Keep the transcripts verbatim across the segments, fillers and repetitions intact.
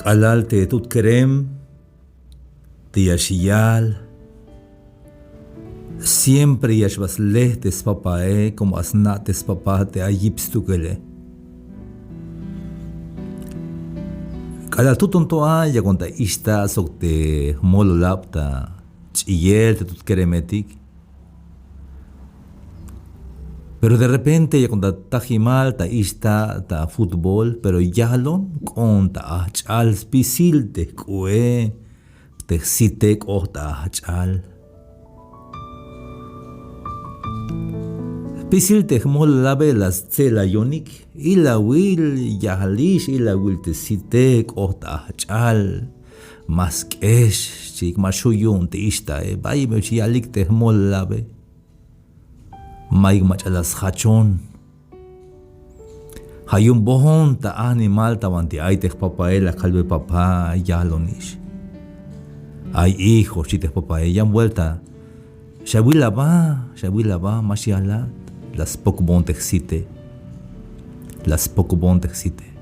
K'alal te tut kerem te ya xyal, siempre ya xba sle te spapae, como a sna' te spapa te ay yip stukele. K'alal tuton to a, yakon ta ixta' sok te jmololab ta ch'iyel te tut keremetik. Pero de repente yakon ta tajimal ta ixta' ta futbol, pero yalon k'oon ta ajch'al, spisil te jk'u'e, te jsite k'ot ta ajch'al. Spisil te jmololabe la stse'layonik, ilawil yalix, ilawil te jsite k'ot ta ajch'al. Ma sk'ex, xchiik, ma xju' yu'un te ixta'e, bayel me xyalik te jmololabe. Mayuk mach'a la sjachon. Ja' yu'un boon ta animal ta banti ay te jpapae, la kalbe: papa, yalonix. Ay hijo, xchi te jpapae, yan buelta. Xawil aba, xawil aba, ma xyalat. La spokbon te jsite. La spokbon te jsite.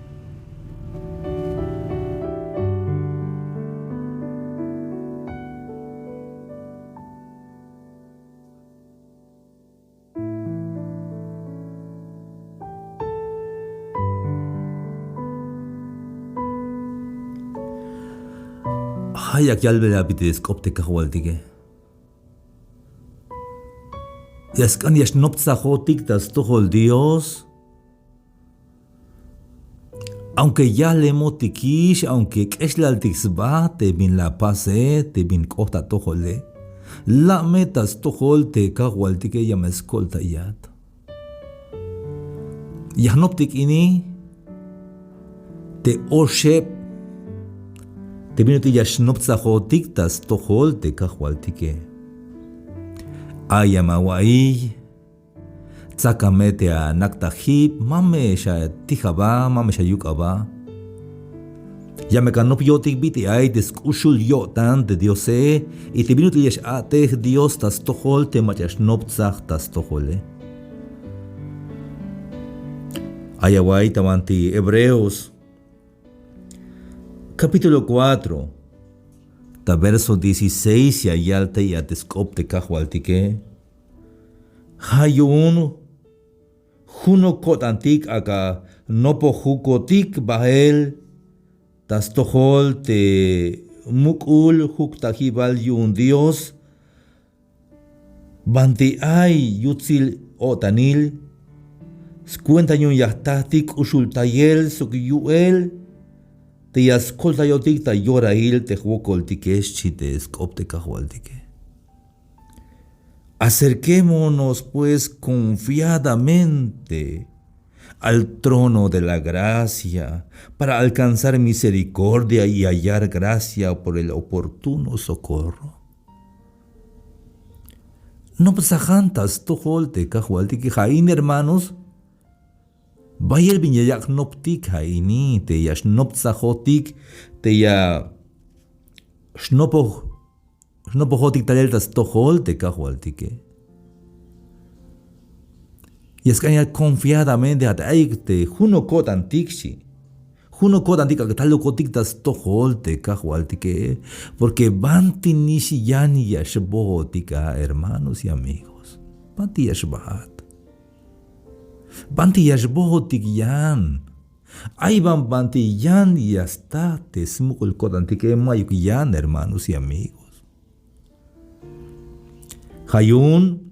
Ja' yak yalbel abi te sk'op te kajwaltike. Ya sk'an ya xnoptsajotik ta stojol Dios. Aunque yalemotikix, aunque k'exlaltik sba te bin la pase, te bin k'ot ta atojole, la' me ta stojol te kajwaltike, ya me skoltayat. Ya jnoptik ini te oxeb te bin ut'il ya xnoptsajotik ta stojol te kajwaltike. Ay ya me awa'iy, tsakame te anaktajib, ma me xatij aba, ma me xayuk' aba. Ya me kanop yo'tik bit'il ay te sk'uxul yo'tan te Diose, y te bin ut'il ya x-a'tej Dios ta stojol te mach'a xnoptsaj ta stojole. Ay awa'iy ta banti Hebreos capítulo cuatro ta verso dieciséis ya yal tey a te sk'op te kajwaltike. Ja' yu'un junok ko'tantik ak'a nopojukotik bael ta stojol te muk'ul juktajibal yu'un Dios, banti ay yutsil o'tanil, skuenta yu'un ya jtatik k'uxultayel sok yu'el te ya skoltayotik ta yorail te jwokoltike, xchi te sk'op te kajwaltike. Acerquémonos, pues, confiadamente al trono de la gracia para alcanzar misericordia y hallar gracia por el oportuno socorro. Noptsajan ta stojol te kajwaltike. Ja' in, hermanos, bayel bin ya yak' jnoptik ja' ini, te ya xnoptsajotik, te ya xnopoj jnopojotik talel ta stojol te kajwaltike. Ya sk'an ya confiadamente, ja' te ayik te junok ko'tantik, xchi. Junok ko'tantik ak'a talukotik ta stojol te kajwaltike. Porque banti nix yan ya xbojotik a, hermanos y amigos. Banti ya xbaat. Banti ya xbojotik yan. Ay ban banti yan ya sta te smuk'ul ko'tantike, mayuk yan, hermanos y amigos. Ja' yu'un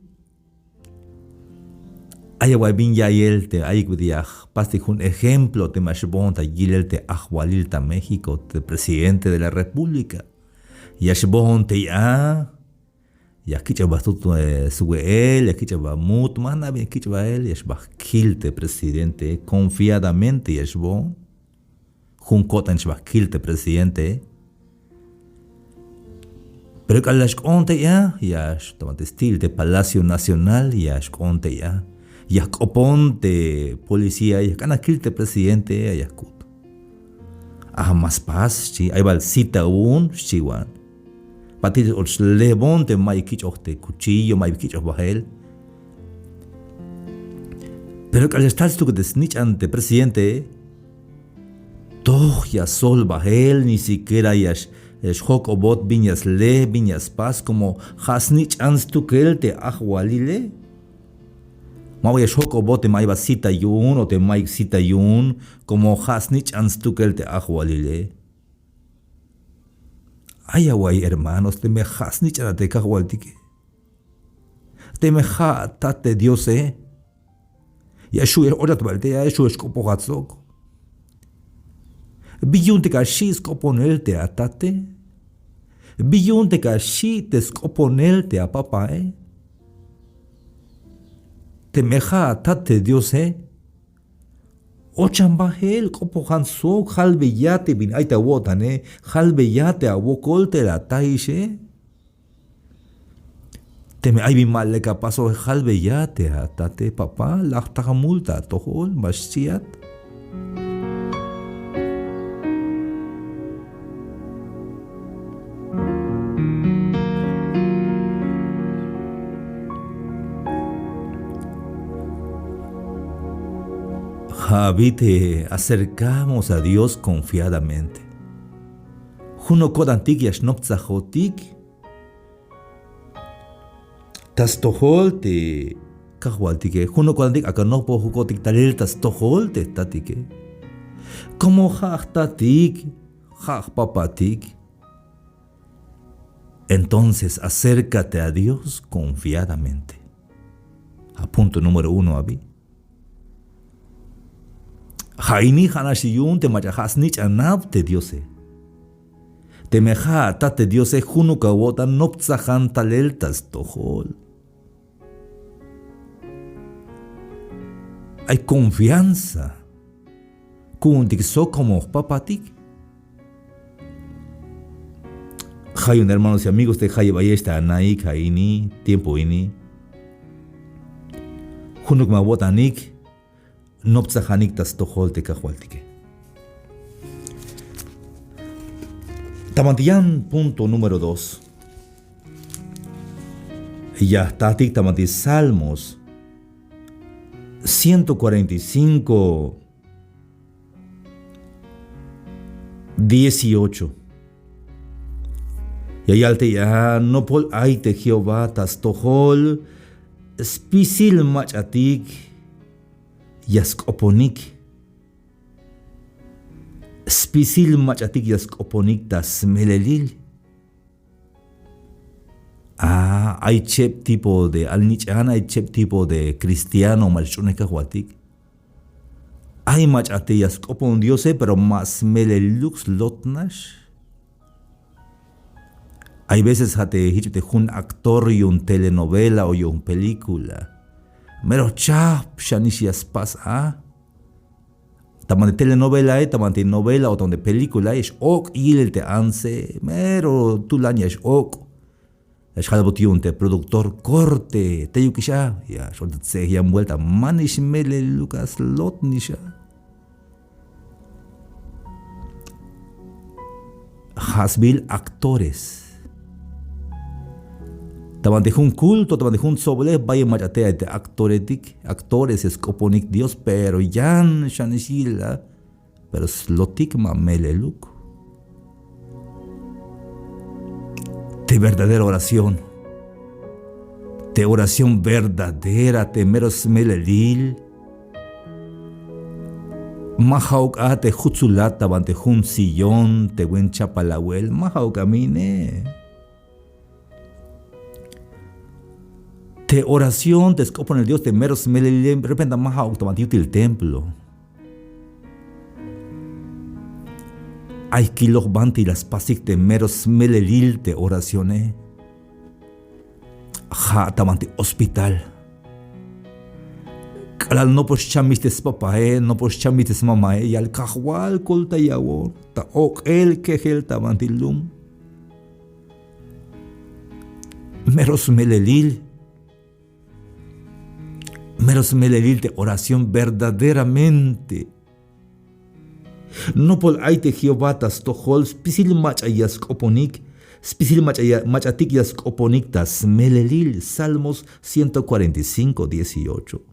ay awa'iy bin ya'iyel te ayik bit'il ya jpastik jun ejemplo te ma xboon ta yilel te ajwalil ta México, te presidente de la República. Ya xboon tey a, ya kich'oj ba tut, eh, swe'el, ya kich'oj ba mut, ma jna' bin ya kich'oj bael, ya xba jkil te presidente, confiadamente ya xboon. Jun ko'tan xba jkil te presidente. Pero k'alal ya xk'oon tey a, ya xtoman te stil te Palacio Nacional, ya xk'oon tey a. Ya jk'opon te policía, ya jk'an ya kil te presidente, ya jkut. Aj, ma spas, xchi, ay bal cita u'un, xchi wan. Patil och lebon te mayuk kich'oj te cuchillo, mayuk kich'oj bael. Pero k'alal ya xtal stukel te snich'an te presidente, Toj ya sol bael, ni siquiera ya x-, ya xjojk'obot bin ya sle, bin ya spas, como ja' snich'an stukel te ajwalile. Ma ba ya xjojk'obot teme ay ba cita yu'un o teme mayuk cita yu'un, como ja' snich'an stukel te ajwalile. Ay awa'iy hermanos, teme ja' snich'anat te kajwaltike, teme ja' atat te Diose, ya xju' ya x-ochat bael te, ya xju' ya xk'opojat sok. Bi yu'un te ka xi' sk'oponel te atate? Bi yu'un te ka xi' te sk'oponel te apapae? Teme ja' atat te Diose, ochan bael, k'opojan sok, jalbeya te bin ay ta awo'tane, jalbeya te awokol te la ataixe. Teme ay bin ma lek apasoje, jalbeya te atate, papá, laj ta jmul ta atojol, ma xchiat. Ja' abi te acercamos a Dios confiadamente. Junok ko'tantik ya xnoptsajotik ta stojol te kajwaltike. Junok ko'tantik ak'a nopojukotik talel ta stojol te jtatike. Como ja' jtatik, ja' jpapatik. Entonces acércate a Dios confiadamente. A punto número uno abi. Ja' ini ja' nax yu'un te mach'a ja' snich'anab te Diose. Teme ja' atat te Diose, junuk awo'tan noptsajan talel ta stojol. Ay confianza ku'untik sok como jpapatik. Ja' yu'un hermanos y amigos te jayeb ayex ta anaik ja' ini, tiempo ini, junuk me awo'tanik noptsajanik ta stojol te kajwaltike. Ta banti yan punto número dos. Ya jtatik ta banti Salmos ciento cuarenta y cinco, dieciocho. Ya yal te ya, nopol ay te Jehová ta stojol, spisil mach'atik ya sk'oponik. Spisil mach'atik ya sk'oponik ta smelelil. Ah, ay cheb tipo de alnich'an, ay cheb tipo de cristiano mach'a sch'uunej kajwaltik. Ay mach'a te ya sk'opon Diose, pero ma smeleluk slot nax. Hay veces ja' te jich te jun actor yu'un telenovela o yu'un película, mero chajp xanix ya spas a. Ta banti telenovelae, ta banti novela o ta banti películae, ya x-ok' yilel te antse, mero tulan ya x-ok'. Ya xjalbot yu'un te productor, corte, teyukix a, ya xol te tse'ej yan vuelta, manix meleluk a, slot nix a. Ja' sbiil actores. Ta banti jun culto, ta banti jun tsoblej, bayel mach'a te ay te actoretik, actores ya sk'oponik Dios, pero yan xanix yilel a, pero slotik ma meleluk. Te verdadera oración, te oración verdadera, te mero smelelil, ma ja'uk a te jutsulat ta banti jun sillón te buen chapal awel, ma ja'uk a me ine. Te oración, te sk'oponel Dios, te mero smelelile, repente ma ja'uk ta banti yutil templo. Ay kiloj banti la spasik te mero smelelil te oracione. Ja' ta banti hospital. K'alal nopol xchamix te spapae, nopol xchamix te smamae, yal: Kajwal, koltayawon, ta ok'el kejel ta banti lum. Mero smelelil. Mero smelelil te oración verdaderamente. Nopol ay te Jehová ta stojol, spisil mach'a ya sk'oponik, spisil mach'a ya, mach'atik ya sk'oponik ta smelelil. Salmos ciento cuarenta y cinco, dieciocho.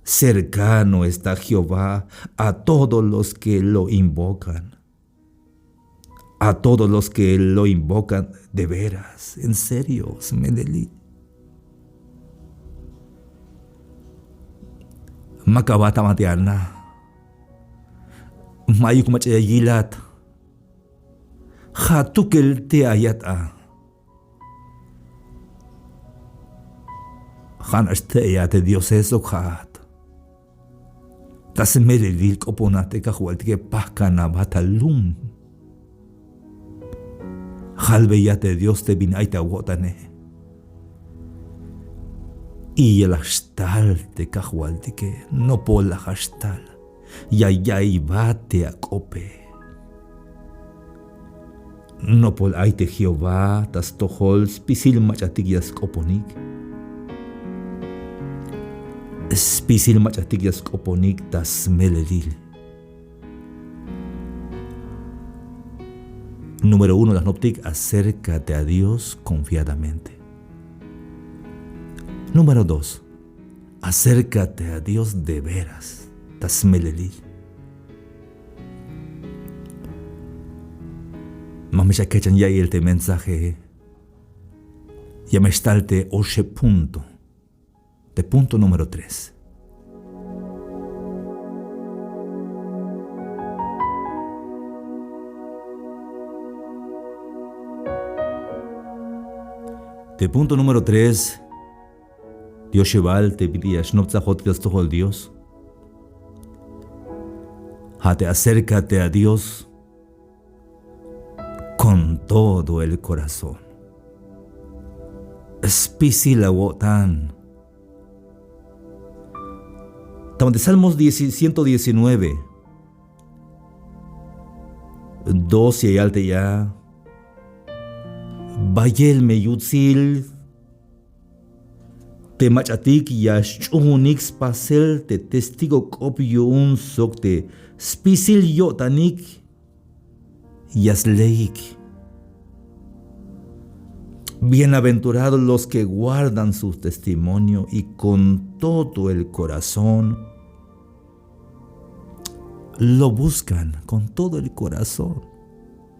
Cercano está Jehová a todos los que lo invocan. A todos los que lo invocan de veras, en serio, smelelil. Maka ba ta banti ana. Mayuk mach'a ya yilat. Ja' tukel te ayat a. Ja'nax te ayat te Diose sok ja'at. Ta smelelil k'oponat te Kajwaltike, pajkan aba ta lum. Jalbeya te Dios te bin ay ta awo'tane. Y ya la xtal te Kajwaltike, nopol la xtal. Ya ya'iybat te ak'ope. Nopol ay te Jehová ta stojol spisil mach'atik ya sk'oponik. Spisil mach'atik ya sk'oponik ta smelelil. Número uno, la jnoptik, acércate a Dios confiadamente. Número dos, acércate a Dios de veras, ta smelelil. Ma me xakechan ya'iyel te mensaje, ya me xtal te oxeb punto. Te punto número tres. Te punto número tres, Dios xebal te bit'il ya xnoptsajotik ta stojol Dios. Ja' te acércate a Dios con todo el corazón. Spisil awo'tan. Ta banti Salmos diez, ciento diecinueve, dos ya yal te ya: Bayel me yutsil te mach'atik ya xch'uunik spasel te testigo k'op yu'un sok te spisil yo'tanik ya sleik. Bienaventurados los que guardan su testimonio y con todo el corazón lo buscan, con todo el corazón.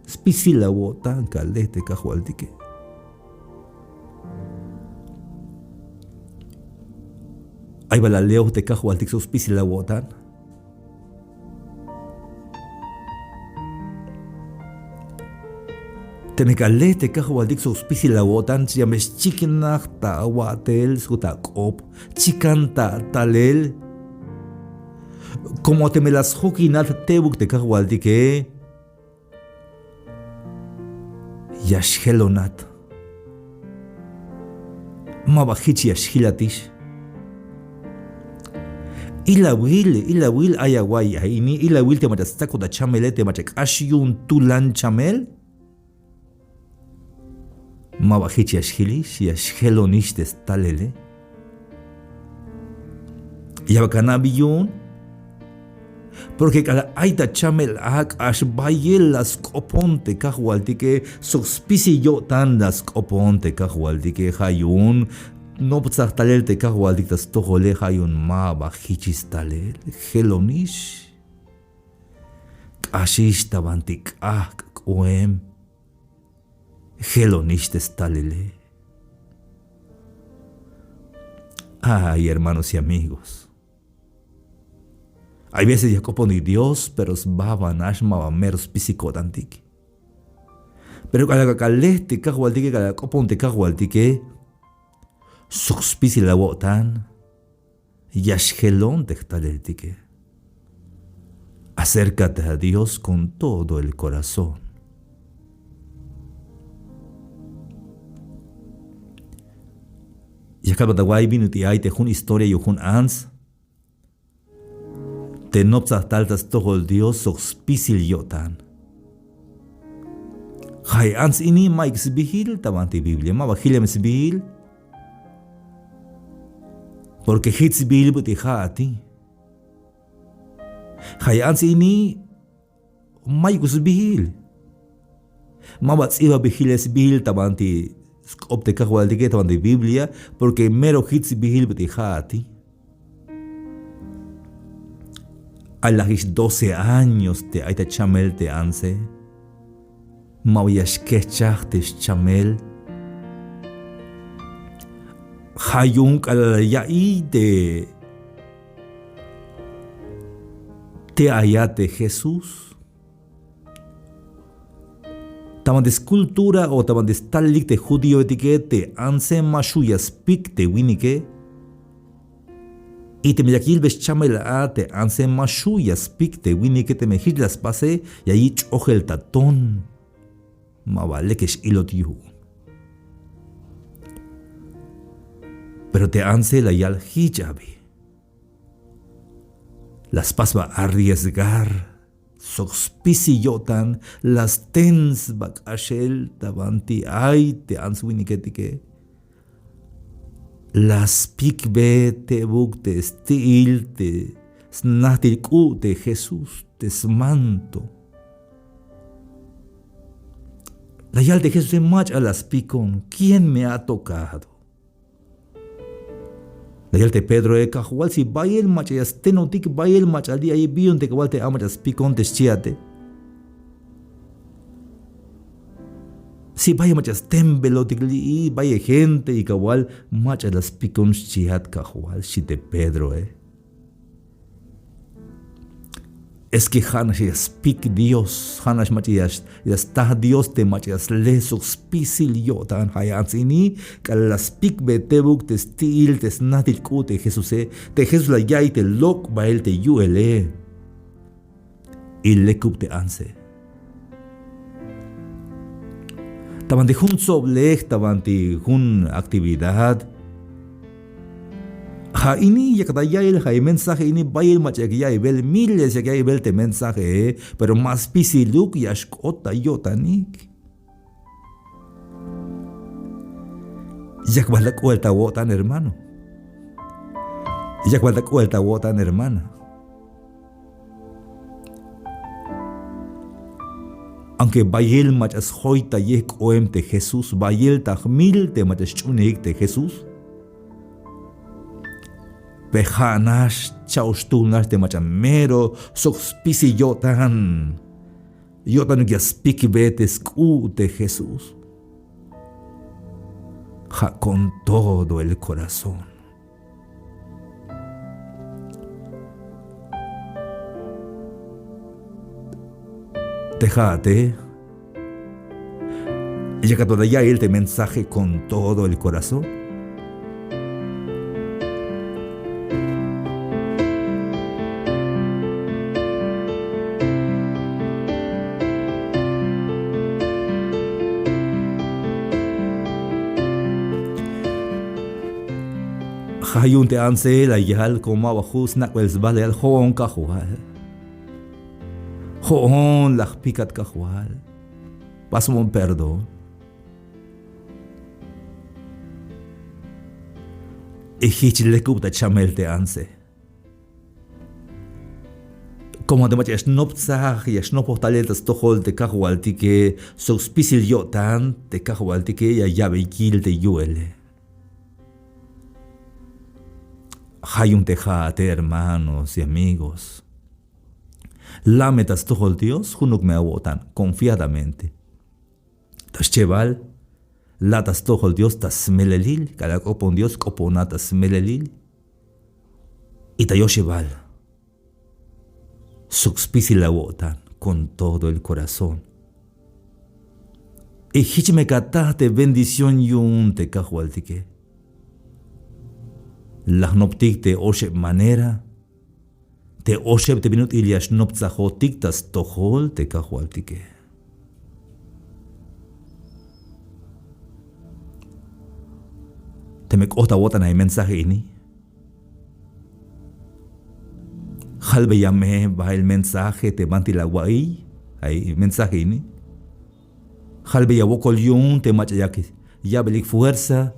Spisil awo'tan kale te Kajwaltike. Ay bal aleoj te Kajwaltik sok spisil awo'tan. Teme kale te Kajwaltik sok spisil awo'tan, ya me xchiknaj ta awa'tel sok ta ak'op, chikan ta atalel. Como teme la sjokinat tebuk te Kajwaltike, ya xjelonat. Ma ba jich ya xjilatix. Ilawil, ilawil ay awa'iy a ini, ilawil te mach'a stsakot achamele, te mach'a k'ax yu'un tulan chamel. Ma ba jich ya xjilix, ya xjelonix te stalele. Ya bal kana' bi yu'un. Porque k'alal ay ta chamel a, k'ax bayel la sk'opon te Kajwaltike, sok spisil yo'tan la sk'opon te Kajwaltike, ja' yu'un noptsaj talel te Kajwaltik ta stojole, ja' yu'un ma ba jichix stalel, jelonix. K'axix ta banti k'ajk' k'oem. Jelonix te stalele. Ay, hermanos y amigos. Hay veces ya jk'opontik Dios, pero sba ba nax, ma ba mero spisil ko'tantik. Pero k'alal kale te Kajwaltike, k'alal k'opon te Kajwaltike sok spisil awo'tan, ya xjelon te jtaleltike. Acércate a Dios con todo el corazón. Ya kalbat awa'iy bin ut'il ay te jun historia yu'un jun ants te noptsaj tal ta stojol Dios sok spisil yo'tan. Ja' ants ini ma'yuk sbiil ta banti Biblia, ma ba jilem sbiil. Porque jich sbiil bit'il ja'ati. Ja' ants ini ma'yuk sbiil. Ma ba ts'ibabil jilel sbiil ta banti sk'op te Kajwaltike, ta banti Biblia, porque mero jich sbiil bit'il ja'ati. Ay la jich doce años te ay ta chamel te antse. Ma ba ya xkejchaj te xchamel. Ja' yu'un k'alal la ya'iy te, te ayat te Jesús. Ta banti scultura o ta banti stalilik te judíoetike, te antse ma xju' ya spik te winike. Y teme yak yilbe xchamel a te antse, ma xju' ya spik te winike, teme jich la spase ya yich' ch'ojel ta ton. Ma ba lek x-ilot yu'un. Pero te antse la yal jich abi. La spas sba arriesgar sok spisil yo'tan, la sten sba k'axel ta banti ay te ants winiketike. La spikbe tebuk te sti'il te snajtil k'u' te Jesús, te smanto. La yal te Jesuse: Mach'a la spikon, ¿quién me ha tocado? La yal te Pedroe: Kajwal, si bayel mach'a ya stenotik, bayel mach'a li' ay, bi yu'un te kawal te ay mach'a spikon te xchiate. Si bayel mach'a stenbelotik li'i, bayel gente y kawal mach'a la spikon xchiat, Kajwal, xchi te Pedroe. Es que ja'nax ya spik Dios, ja'nax mach'a ya, ya sta Dios te mach'a ya sle sok spisil yo'tan. Ja' ants ini k'alal la spikbe tebuk te sti'il te snajtil k'u' te Jesuse, te Jesús la ya'iy te lok' bael te yu'ele. Y lekub te antse. Ta banti jun tsoblej, ta banti jun actividad. Ja' ini yakat ta ya'iyel ja' mensaje ini, bayel mach'a yak ya'iyel, miles yak ya'iyel te mensaje, pero ma spisiluk ya xk'ot ta yo'tanik. Yak bal ta k'oel ta awo'tan, hermano. Yak bal ta k'oel ta awo'tan, hermana. Aunque bayel mach'a sjoytayej k'oem te Jesús, bayel ta jmil te mach'a sch'uunejik te Jesús, pe ja'nax cha'oxtuul nax te mach'a mero sok spisil yo'tan, yo'tanuk ya spikbe te sk'u' te Jesús. Ja' con todo el corazón. Te ja'ate, yakat ta ya'iyel te mensaje con todo el corazón. Ja' yu'un te antse la yal, como ma ba ju' snak'bel sba, la yal: Jo'on, Kajwal. Jo'on, la jpikat, Kajwal. Pasbon perdón. Y jich lekub ta chamel te antse. Como te mach'a ya xnoptsaj, ya xnopoj talel ta stojol te Kajwaltike sok spisil yo'tan, te Kajwaltike ya ya'be yil te yu'ele. Ja' yu'un te ja'ate, hermanos y amigos, la' me ta stojol Dios, junuk me awo'tan confiadamente. Ta schebal, la' ta stojol Dios ta smelelil, k'alal k'opon Dios, k'opona ta smelelil. Y ta yoxebal, sok spisil awo'tan con todo el corazón. Y jich me ka ataj te bendición yu'un te Kajwaltike. La jnoptik te oxeb manera, te oxeb te bin ut'il ya xnoptsajotik ta stojol te Kajwaltike. Teme k'ot ta awo'tan ay mensaje ini, jalbeya me bael mensaje te banti la awa'iy ay mensaje ini. Jalbeya wokol yu'un te mach'a yak ya'belik fuerza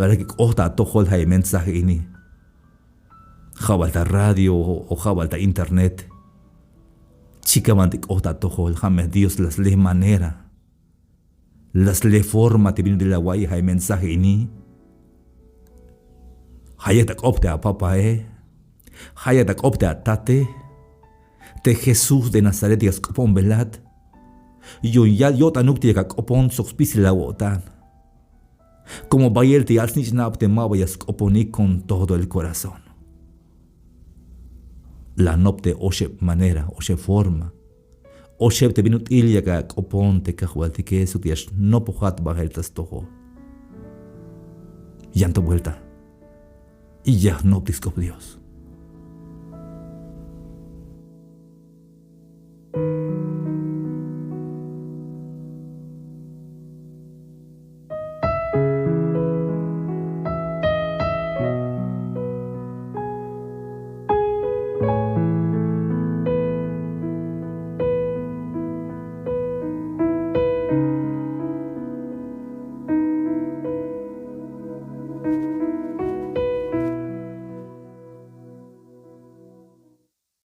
para que k'ot ta atojol ay mensaje ini. Ja' bal ta radio o ja' bal ta internet. Chikan banti k'ot ta atojol, ja' me Dios la sle manera, la sle forma te bin ut'il la awa'iy ay mensaje ini. Ja' yak ta k'op te apapae, ja' yak ta k'op te atate, Te Jesús de Nazaret ya sk'oponbelat. Yu'un yal yo'tanuk te yak ak'opon sok spisil awo'tan. Komo bayel te ya snich'nab te ma ba ya sk'oponik con todo el corazón. La nop te oxeb manera, oxeb forma, oxeb te bin ut'il yak ak'opon te Kajwaltike sok te ya snopojat bajel ta stojol. Yan to buelta. Y ya jnoptik sk'op Dios.